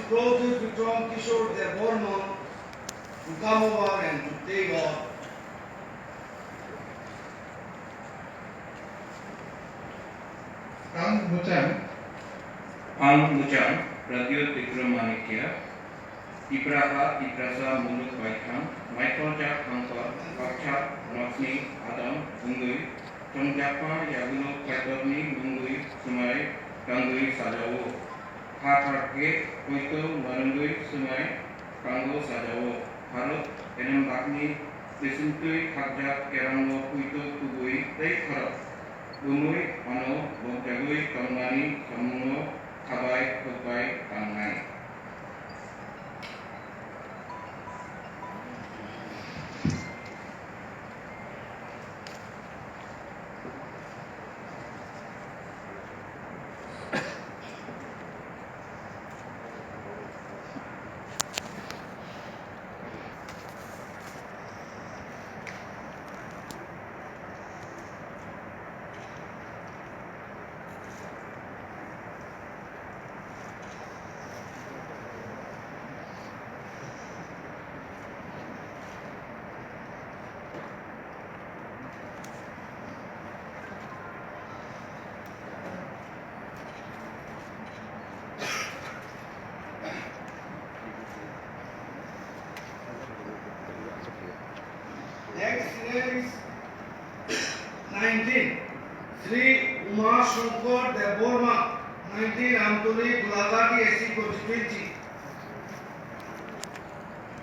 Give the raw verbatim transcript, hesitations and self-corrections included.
Prodhyut Bikram Kishore Debbarma to come over and to take oath. Ang Muchang. Ang Muchang, Pradyot Vikramanikya, Tipraha, Tiprasa, Muluk Baithang, Maitholjak Hangkor, Bakchak, Noksni, Adam, Ungui, Chongjakma, Yaguluk, Kaitorni, Mungui, Sumai, Kangui, Sajao, Kha Thar Khe, Poito, Marungui, Sumai, Kango, Sajao, Harok, Elembakni, Bisingtwi, Khakjak, Kerango, Poito, Kubui, tei Khorok. Bumui ano bokjagwi tongmani samungo khabai khukbai tangnai. Next senior is nineteen, Sri Uma Shankar Debbarma, nineteen Amtoli, Gulagati S C constituency.